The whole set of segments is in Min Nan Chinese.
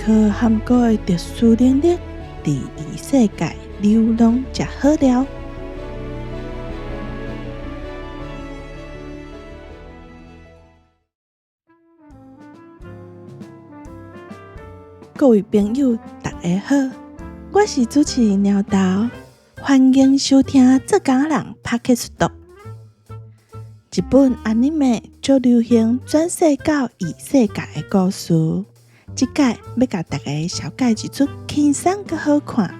靠含哥的特殊能力，佇異世界流浪食好料。各位朋友，大家好，我是主持人猫豆，歡迎收聽《做工人 Podcast》。日本 anime 足流行轉世到異世界的故事，這擺欲共大家紹介一齣輕鬆閣好看，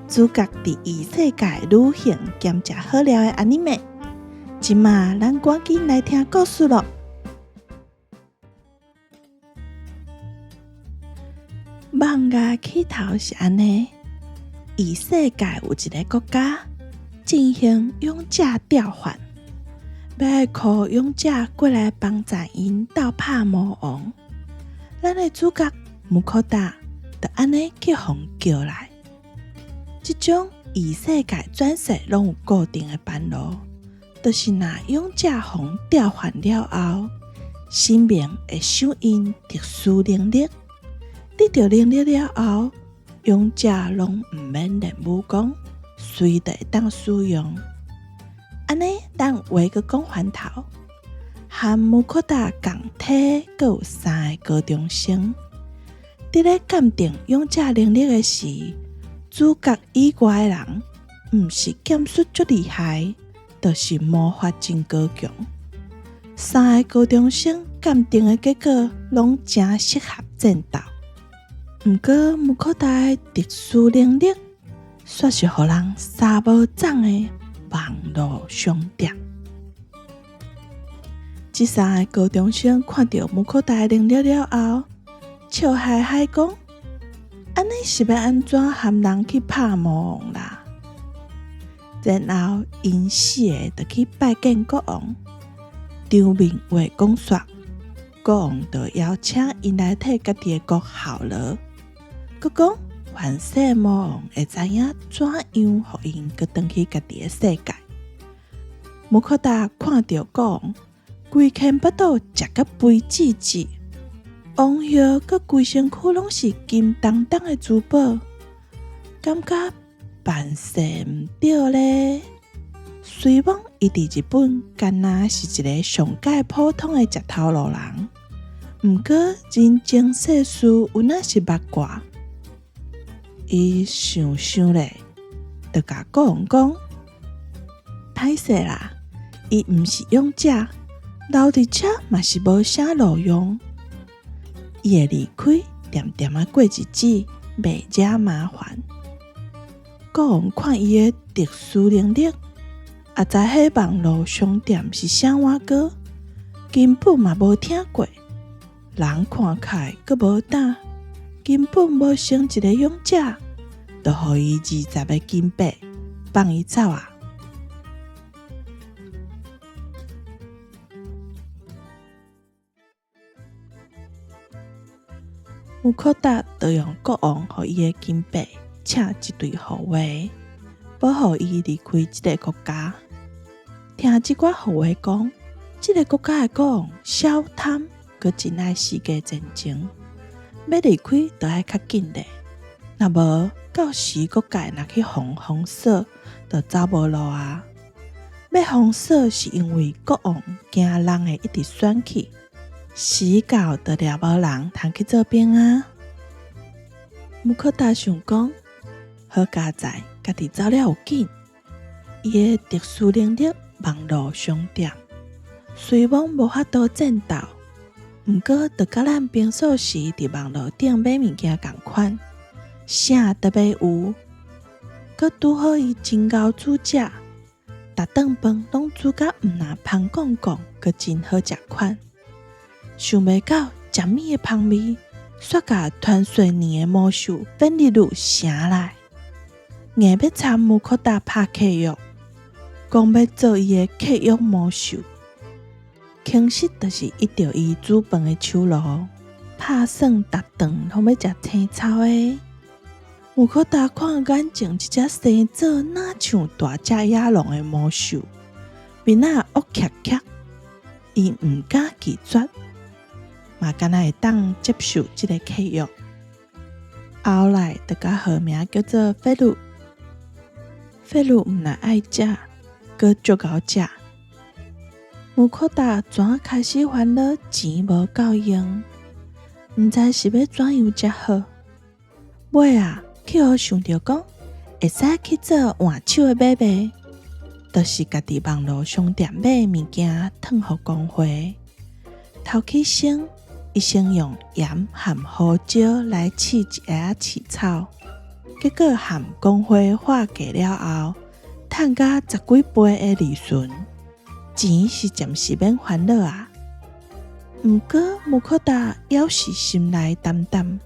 主角佇異世界旅行兼食好料的 anime。這馬咱趕緊來聽故事囉。漫畫起頭是按呢，異世界有一个國家進行勇者調換，欲箍勇者過來幫助𪜶鬥拍魔王。咱的主角姆可達就按呢去予叫來。這種異世界轉世攏有固定的班路，就是若勇者予調換了後，神明會賞𪜶特殊能力。得著能力了後，勇者攏毋免練武功，隨時會當使用。按呢，咱話閣講翻頭，和姆可達仝體閣有三个高中生，佇咧鑑定勇者能力的時，主角以外的人，毋是劍術足厲害，就是魔法真高強。三个高中生鑑定的結果，攏誠適合戰鬥。毋過姆可達的特殊能力，煞是予人三無摠的網路商店。這三个高中生看著姆可達的能力了後，笑嗨嗨講：按呢是欲按怎和人去拍魔王啦？然後𪜶四个就去拜見國王，場面話講煞，國王就邀請𪜶來替家己的國效勞。閣講反世魔王會知影怎樣予𪜶閣轉去家己的世界。姆可達看著國王，規間腹肚食甲肥滋滋，王后閣規身軀攏是金當當的珠寶，感覺辦勢毋對咧。雖罔伊佇日本敢若是一个上蓋普通的食頭路人，毋過人情世事有影是捌過。伊想想咧，就共國王講：歹勢啦，伊毋是勇者，留佇遮嘛是無啥路用。伊會離開，恬恬仔過日子，袂惹麻煩。國王看伊的特殊能力，也知彼網路商店是啥碗糕，根本嘛無聽過。人看起來閣無膽，根本無像一个勇者，就予伊20个金幣，放伊走啊！姆可達就用國王予伊的金幣，請一隊護衛，保護伊離開這个國家。聽這寡護衛講，這个國家的國王小貪，閣真愛世界戰爭，欲離開就愛較緊咧，若無到時國界若去予封鎖，就走無路啊！欲封鎖是因為國王驚人會一直選去，時到就掠無人通去做兵啊！姆可達想講，好佳哉，家己走了有緊，伊的特殊能力網路商店，雖罔無法度戰鬥，毋過就佮咱平素時佇網路頂買物件仝款，啥都買有，閣拄好伊真𠢕煮食，逐頓飯攏煮甲毋若芳絳絳，閣真好食款。想袂到食物的芳味，煞共傳說年的魔獸芬里魯城來，硬欲參姆可達拍契約，講欲做伊的契約魔獸。其實就是依著伊煮飯的手路，拍算逐頓攏欲食青草的。姆可達看眼前這隻生做若像大隻野狼的魔獸，面仔烏喀喀，伊毋敢拒絕，嘛敢若會當接受這个契約。後來就共號名叫做費魯。費魯毋但愛食，閣足𠢕食。穆可達怎開始煩惱錢無夠用，毋知是欲怎樣才好。尾仔，去予想著講會使去做換手的買賣，就是家佇網路商店買物件，退予工會。頭起先，伊先用鹽和胡椒來試一下仔飼草，結果和工會劃價了後，趁甲十幾倍的利潤。錢是暫時免煩惱啊，毋過穆可達猶是心內擔擔，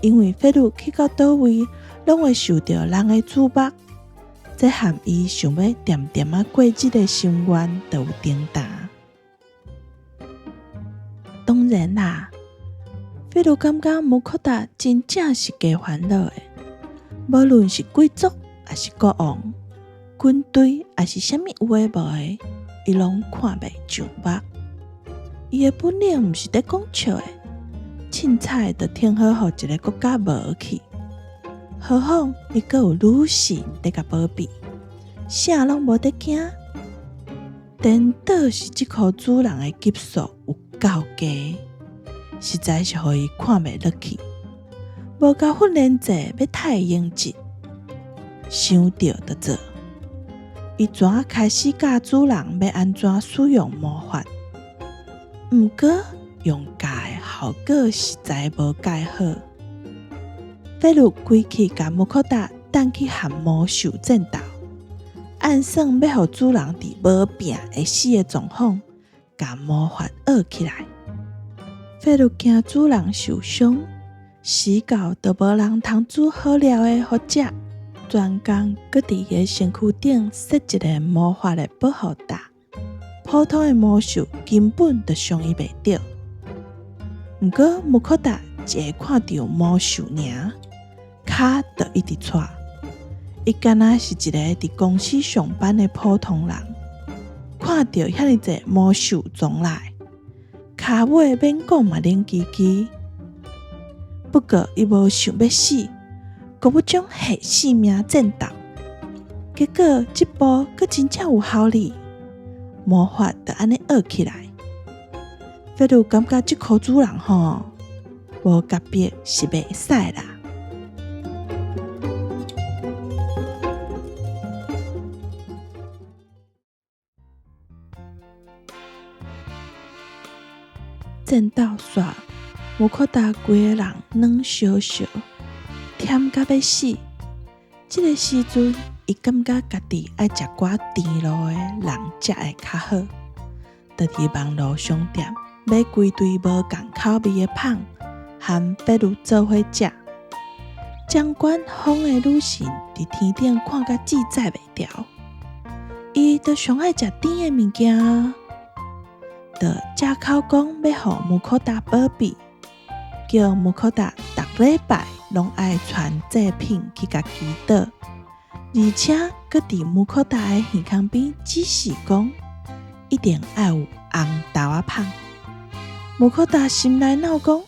因為費魯去到佗位，攏會受著人的矚目，這和伊想欲恬恬仔過日的心願就有重擔。當然啦，費魯感覺穆可達真正是加煩惱的，無論是貴族抑是國王、軍隊抑是啥物有的無的，伊攏看袂上目。伊的本領毋是佇講笑的，凊彩就挺好，予一个國家無去。何況伊閣有女神佇共保庇，啥攏無得驚。顛倒是這箍主人的級數有夠低，實在是予伊看袂落去。無共訓練者欲太用質，想著就做。伊怎開始教主人欲按怎使用魔法？毋過用教的效果實在無蓋好。費魯規氣共穆可達等去和魔獸戰鬥，按算欲予主人佇無拚會死的狀況，共魔法學起來。費魯驚主人受傷，死到都無人通煮好料的予食。專工閣佇伊的身軀頂設一个魔法的保護罩，普通的魔獸根本就傷伊袂著。毋過穆可達一下看著魔獸爾，跤就一直掣。伊敢若是一个佇公司上班的普通人，看著遐爾濟魔獸撞來，跤尾免講嘛冷吱吱。不過伊無想欲死，閣欲將下性命戰鬥。結果這步閣真正有效力，魔法就按呢學起來。費魯感覺這箍主人吼，無夾逼是袂使啦。戰鬥煞，穆可達規個人軟燒燒，忝甲欲死。這个時陣，伊感覺家己愛食寡甜路的人才會較好。就佇網路商店買幾堆無仝口味的麭，和費魯做伙食。掌管風的女神佇天頂看甲志在袂牢，伊就上愛食甜的物件，就借口講欲予穆可達保庇，叫穆可達逐禮拜攏愛傳祭品去共祈禱，而且閣佇穆可達的耳孔邊指示講，一定愛有紅豆仔麭。穆可達心內腦講，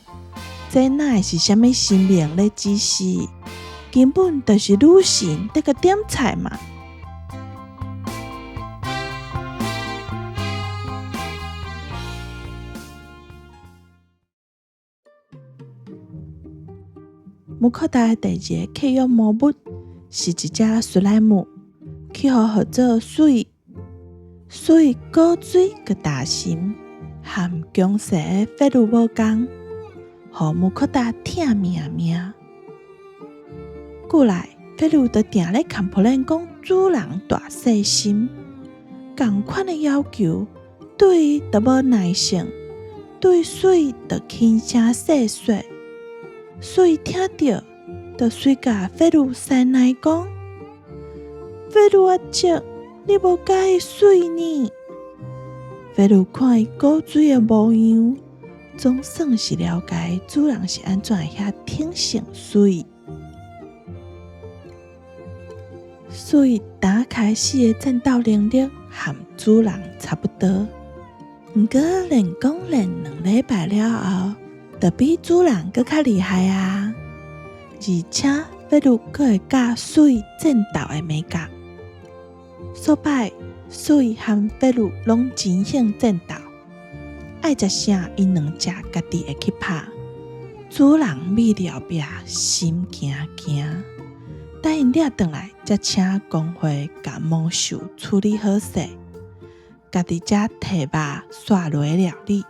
這哪會是啥物神明咧指示？根本就是女神佇共點菜嘛！穆可達的第二个契約魔物是一隻史萊姆，去予號做水，水古錐閣大心，和強勢的費魯無仝，予穆可達疼命命。過來，費魯就定咧 complain 講主人大細心，仝款的要求，對伊就無耐性，對水就輕聲細說。水聽著，就隨共費魯師奶講：費魯阿叔，你無佮意水呢？費魯看伊古錐的模樣，總算是了解主人是按怎會遐疼惜水。水打開始的戰鬥能力和主人差不多，毋過練功練兩禮拜了後，就比主人閣較厲害啊！而且法律閣會教水戰鬥的美感。數擺水和法律攏真興戰鬥，愛食啥，𪜶兩隻家己會去拍。主人覕佇後壁心驚驚，等𪜶掠轉來，才請工會共魔獸處理好勢，家己才提肉煞落料理。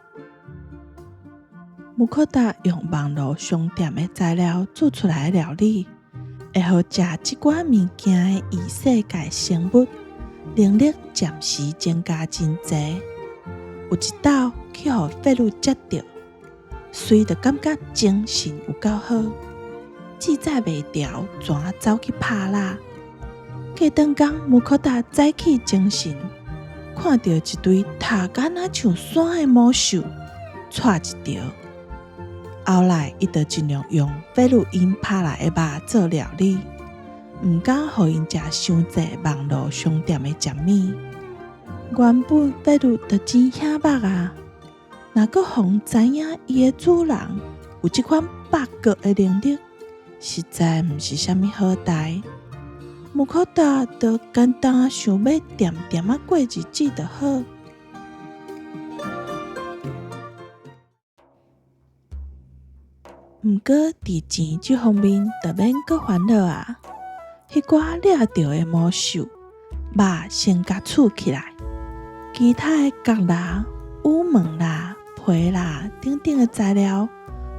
木可達用網路商店的材料做出來的料理，會予食這寡物件的異世界生物能力暫時增加真濟。有一道去予法律食著，隨就感覺精神有夠好，志在袂牢，怎走去拍獵。過轉工，木可達早起精神，看著一堆頭敢若像山的魔獸，掣一條。後來，伊就盡量用法律𪜶拍來的肉做料理，毋敢予𪜶食傷濟網路商店的食物。原本法律就真險目啊，若閣予人知影伊的主人有這款百國的能力，實在毋是啥物好代。木可達就簡單想欲恬恬仔過日子就好。毋過佇錢這方面，就免閣煩惱啊！彼寡掠著的魔獸，肉先共處起來，其他的角啦、羽毛啦、皮啦等等的材料，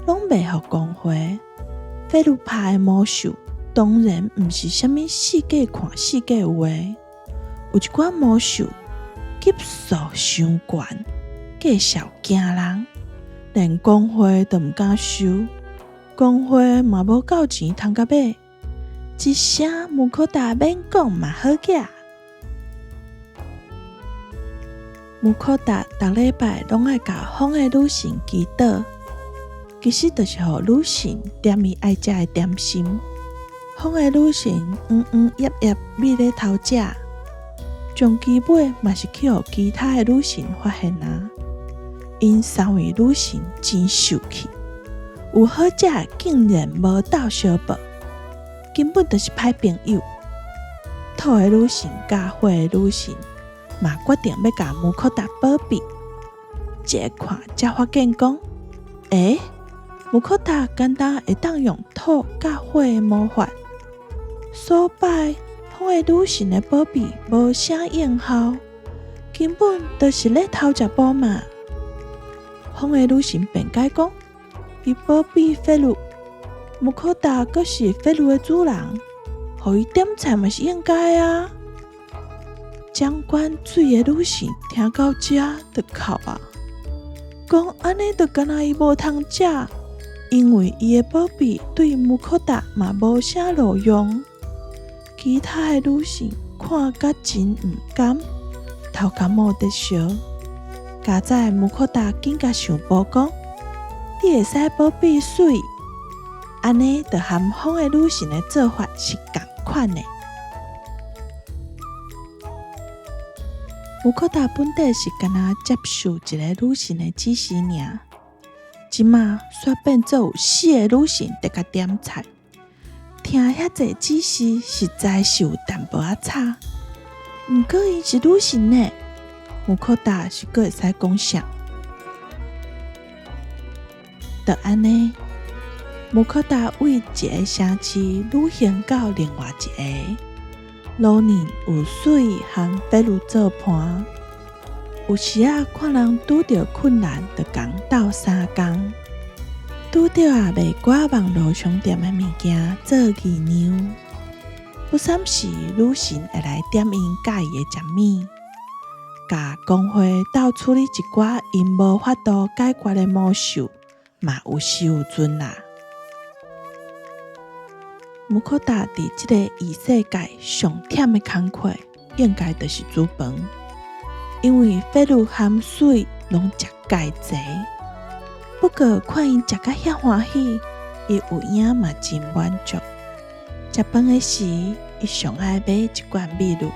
攏賣予工會。法律拍的魔獸，當然毋是啥物四界看四界有的，有一寡魔獸級數傷懸，計數驚人，連工會都毋敢收。工會嘛無夠錢通共買，一聲木可達免講嘛好額。木可達逐禮拜攏愛共風的女神祈禱，其實就是予女神點伊愛食的點心。風的女神黃黃葉葉覕咧偷食，終其尾嘛是去予其他的女神發現啊。𪜶三位女神真受氣。有好食竟然無鬥相報，根本就是歹朋友。土的女神佮火的女神嘛決定欲共木可達保庇。這看才發現講，欸，木可達敢若會當用土佮火的魔法，所擺風的女神的保庇無啥應效，根本就是咧偷食補嘛。風的女神辯解講，伊保庇法律，木可達閣是法律的主人，予伊點菜嘛是應該啊。掌管水的女神聽到這就哭啊，講按呢就敢若伊無通食，因為伊的保庇對木可達嘛無啥路用。其他的女神看甲真毋甘，頭殼毛佇燒。佳哉木可達緊共想報講，你會使保庇水，按呢就和風的女神的做法是仝款的。木可達本底是干焦接受一个女神的指示爾，這馬煞變做有四个女神佇共點菜，聽遐濟指示，實在是有淡薄仔吵。毋過伊是女神呢，木可達是閣會使講啥？就按呢，木可達為一个城市旅行到另外一个，路呢有水和法律做伴。有時仔看人拄著困難，就共鬥相共。拄著啊賣寡網路商店的物件做義娘，不三時女神會來點𪜶佮意的食物，共工會鬥處理一寡𪜶無法度解決的魔獸。嘛有時有陣啦。木可達佇這个異世界上忝的工課，應該就是煮飯，因為法律和水攏食蓋濟。不過看𪜶食甲遐歡喜，伊有影嘛真滿足。食飯的時，伊上愛買一罐美祿，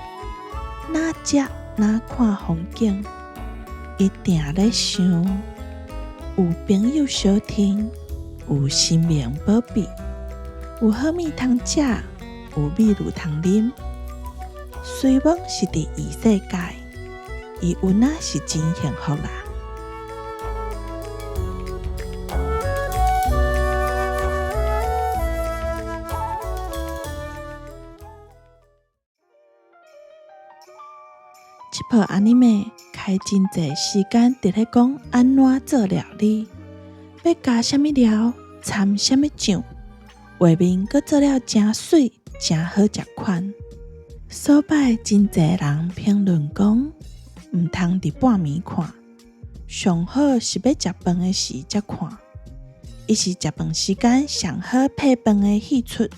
若食若看風景，伊定咧想。有朋友相挺，有神明保庇，有好物通食，有美女通啉。雖罔是佇異世界，伊有若是真幸福啦。這部阿尼瑪開真濟時間佇咧講按怎做料理，欲加啥物料，摻啥物醬，畫面閣做了誠媠，誠好食款。所擺真濟人評論講，毋通佇半暝看，上好是欲食飯的時才看，伊是食飯時間上好配飯的戲出。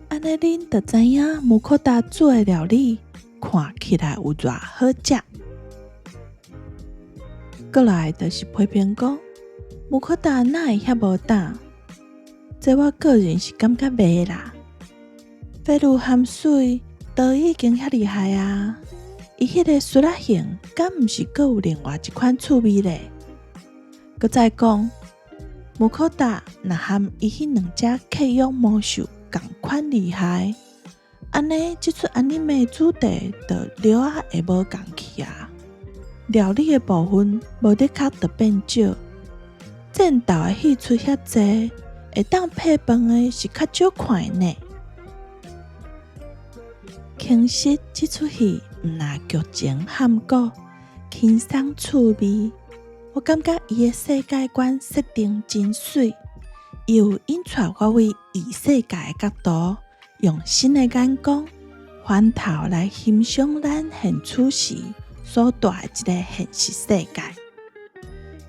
按呢恁就知影ムコタ煮的料理看起來有偌好食。過來就是批評講，ムコタ哪會遐無膽？這我個人是感覺袂啦。飛路含水都已經遐厲害啊！伊彼个欶仔形，敢毋是閣有另外一款趣味咧？閣再講，ムコタ若和伊彼兩隻契約魔獸仝款厲害，按呢這齣阿尼瑪主題就料仔會無仝去啊！料理的部分無的確就變少，戰鬥的戲出遐濟，會當配飯的是較少看的呢。其實這齣戲毋但劇情含古，輕鬆趣味，我感覺伊的世界觀設定真媠，伊有引帶我為異世界的角度，用新的眼光，翻頭來欣賞咱現處時所蹛的這個現實世界。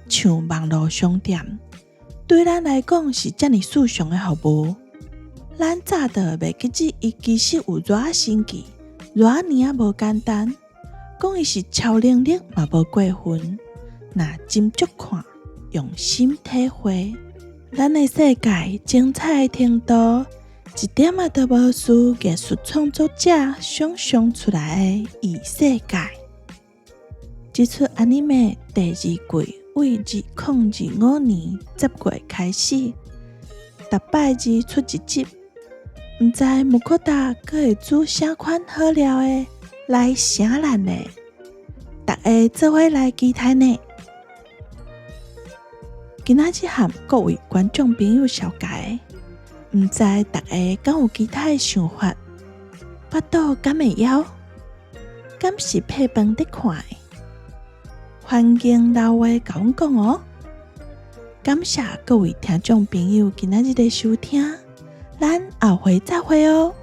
像網路商店，對咱來講是遮爾時尚的服務，咱早就袂記得伊其實有偌神奇，偌爾仔無簡單。講伊是超能力嘛無過分。若斟酌看，用心體會，咱的世界精彩的程度，一點仔都無輸藝術創作者想像出來的異世界。這齣阿尼瑪第二季為2025年10月開始，逐拜二出一集。毋知ムコタ閣會煮啥款好料的來啥咱呢？逐家做伙來期待呢。今仔日和各位觀眾朋友紹介，毋知逐家敢有其他的想法？腹肚敢會枵？敢是配飯佇看的？歡迎留話共阮講哦！感謝各位聽眾朋友今仔日的收聽，咱後回再會哦！